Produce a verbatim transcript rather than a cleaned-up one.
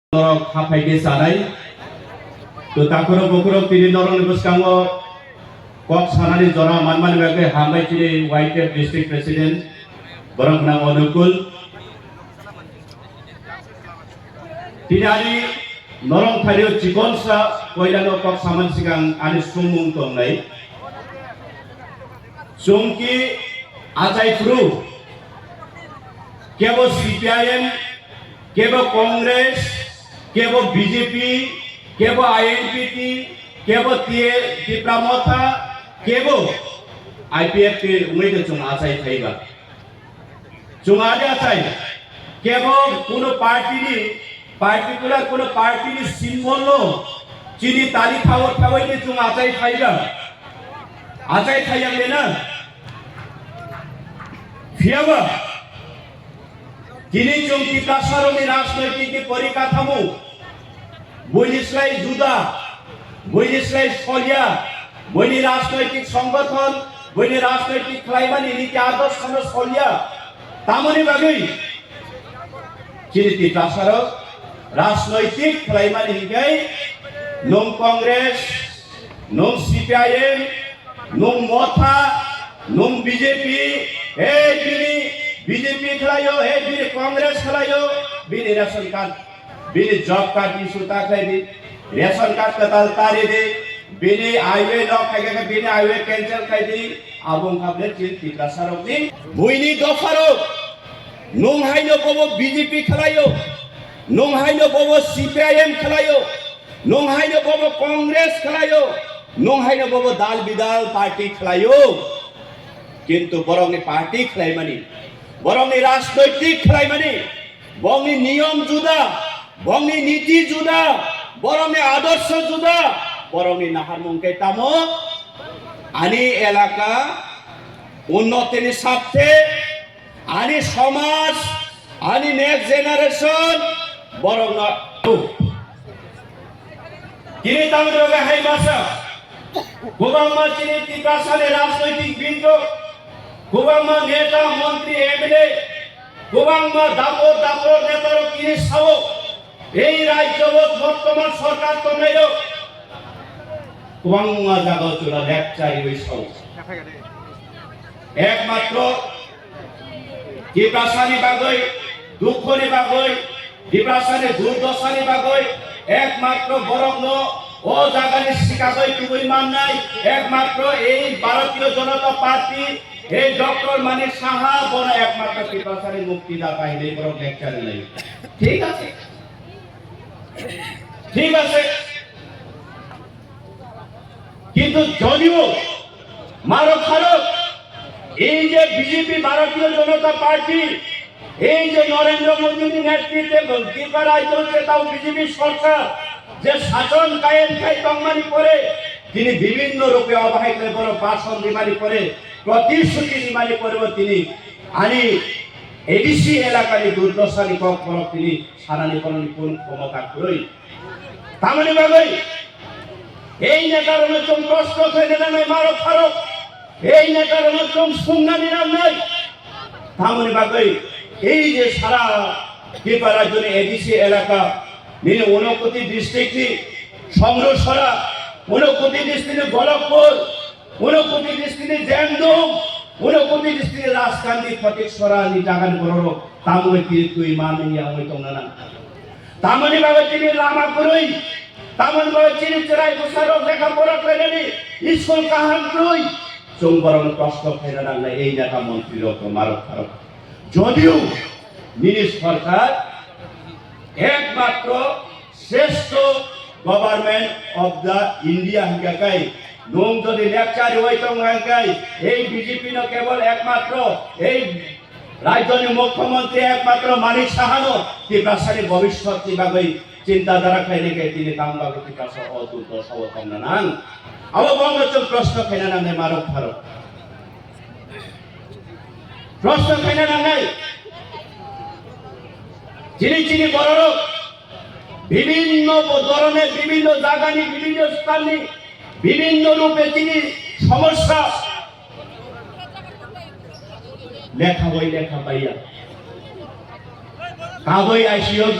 Norok haphai khe chanai. To takhurok bukhurok tini norokni bwskango kok sanani jora manmani bagwi hambai chini Y T F District President borok nang Onukul. Tini ani norok thario chikonsa koilano kok samani swkang ani sumung tongnai. Chwngki achai phuru kebo C P I M, kebo Congress, kebo B J P, kebo I N P T, kebo T-, Tipra Motha, kebo I P F T wngwi de chwng achai phaiba. Chwng adi achai, kebo kuno party ni, particular kuno party ni symbol no chini tali thawi thawi de chwng achai phaiba. Achai phaiya bena. Phiyaba, tini chwng Tiprasarokni rajnoitikni porikathamu buini slai juda, buini slai solya, buini rajnoitik songgothon, buini rajnoitik khlaimani niti adorshono solya. Tamoni bagwi chini Tiprasarok rajnoitik khlaimani hinkhe nwng Congress, nwng C P I M, nwng Motha, nwng B J P, he bini B J P khlaio, he bini Congress khlaio, bini ration card, bini job card issue ta khlai di, ration card kwtal ta ri di, bini highway lok khai khe bini highway cancel khai di, abo wngkha ble chini Tiprasarokni buini dopharok, nwng haino bobo B J P khlaio, nwng haino bobo C P I M khlaio, nwng haino bobo Congress khlaio, nwng haino bobo dal bidal party khlaio. Kintu borokni party khlaimani, borokni rajnoitik khlaimani, borokni niyom juda, borokni niti juda, borokni adorsho juda, borokni naharmung khe tamo ani elaka unnotini sarthe, ani somaj, ani next generation, borokno tini tamni bagwi hai masa kwbangma chini Tiprasani rajnoitik bindrok, kwbangma neta, montri, M L A, kwbangma dapor dapor netarok tini sao, ei rajyo bortoman sorkar tongnairok kwbangma jagao chwla lecture riwi sao. Ekmatro Tiprasani bagwi, dukhoni bagwi, Tiprasani durdosani bagwi ekmatro borokno o jagani sikagwi tubui mannai, ekmatro ei Bharatiya Janata Party, ei Doctor Manik Saha bono ekmatro Tiprasani mukti data hinwi borok lecture rinai. Thik ache? Thik ache? Kintu jodio marok pharok ei je B J P, Bharatiya Janata Party, ei je Narendra Modi ni netritwe Tripura rajyo je tao B J P sorkar je sason kayem khai tongmani pore tini bibhinno rupe obo hai khe borok bhasan rimani pore, protishruti rimani pore bo tini ani A D C elakani durdosani kok borok tini sanani borokni kunu khomota kwrwi. Tamoni bagwi ei netarokno chwng proshno khlaina nangnai, marok pharok ei netarokno chwng swngnani nangnai. Tamoni bagwi ei je sara Tripura rajyoni A D C elaka, nini Unakoti district ni Songrosora, Unakoti district ni Golokpur, Unakoti district ni Jemdung, Unakoti district ni Rajkandi, Photiksora ni jaga ni borok rok tamoni twi twi manwi ya wngwi tongna nang. Tamoni bagwi tini lama kwrwi, tamoni bagwi chini chwrai bwsa rok lekha pora khlainani school kaham kwrwi. Chwng borok no kosto khaina nang nai ei neta montri rok no marok pharok. Jodio nini sorkar ekmatro Shrestho Government of the India hingka kai, nwng jodi lecture riwi tong hingka kai, ei B J P no kebol ekmatro, ei rajyoni mukhyamantri ekmatro Manik Sahano Tiprasani bhobishyotni bagwi chinta dhara khlainai khe tini tamo bagwi Tiprasa o durdosao tongna nang. Abo bono chwng proshno khaina nangnai marok pharok. Proshno khaina nangnai. Chini chini bororok bibhinno bo-, dhoroner bibhinno jagani, bibhinno sthanni, bibhinno rupe chini somosya lekha bai lekha paiya. Kabui I C U